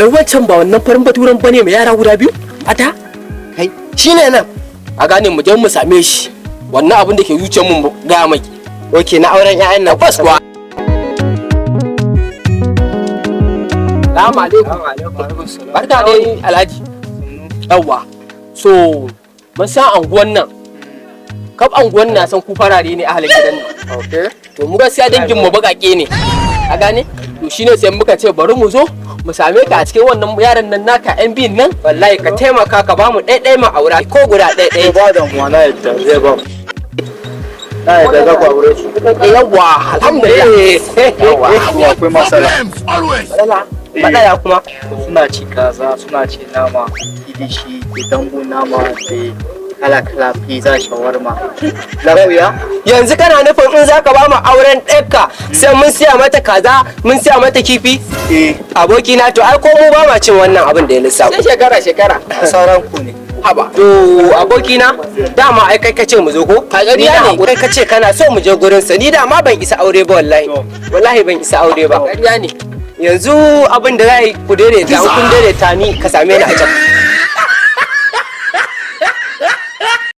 Wai wancan ba wannan farin baturen bane mai yara guda biyu? Ata? Kai, shine nan. A gane, mu je mu same shi. Wannan abin da ke zuciyar mu gaya mai. Okay, na auren 'ya'yan nan. Tabbas kuwa. Salamu alaikum. Barka dai, Alhaji. Yawwa. So, mun san anguwan nan. Kaf anguwan na san ku farare ne ahalin gidan nan. Okay. To, mu gaskiya dangin mu baƙaƙe ne. A gane? To, shine sai muka ce bari mu zo mu same ka a cikin wannan yaran nan naka yan biyun nan. Wallahi ka taimaka ka bamu ɗaiɗai mu aura, ko guda ɗaiɗai. Ba da mu, na yadda zai ba mu. Na yadda za ku aure su. Yawwa, alhamdulillah. Yawwa. Amma akwai matsala. Matsala? Matsala kuma? Suna ci kaza, suna ci nama, kilishi da dambu, nama da kala kala, pizza, shawarma. Lafiya? Yanzu kana nufin in zaka ba mu auren ɗanka, sai mun siya mata kaza, mun siya mata kifi? Eh. Abokina, to ai ko mu ba ma cin wannan abin da ya lissafa. Sai shekara shekara. Sauran ku ne. Haba. To abokina, dama ai kai kace mu zo ko? Ka ƙarya Ni da ne. hakuri kace kana so mu je gurin sa. Ni dama ban isa aure ba wallahi. To. Wallahi ban isa aure ba. Ƙarya ne. Yanzu abin da za yi, ku daidaita, in kun daidaita, ni ka same ni a can.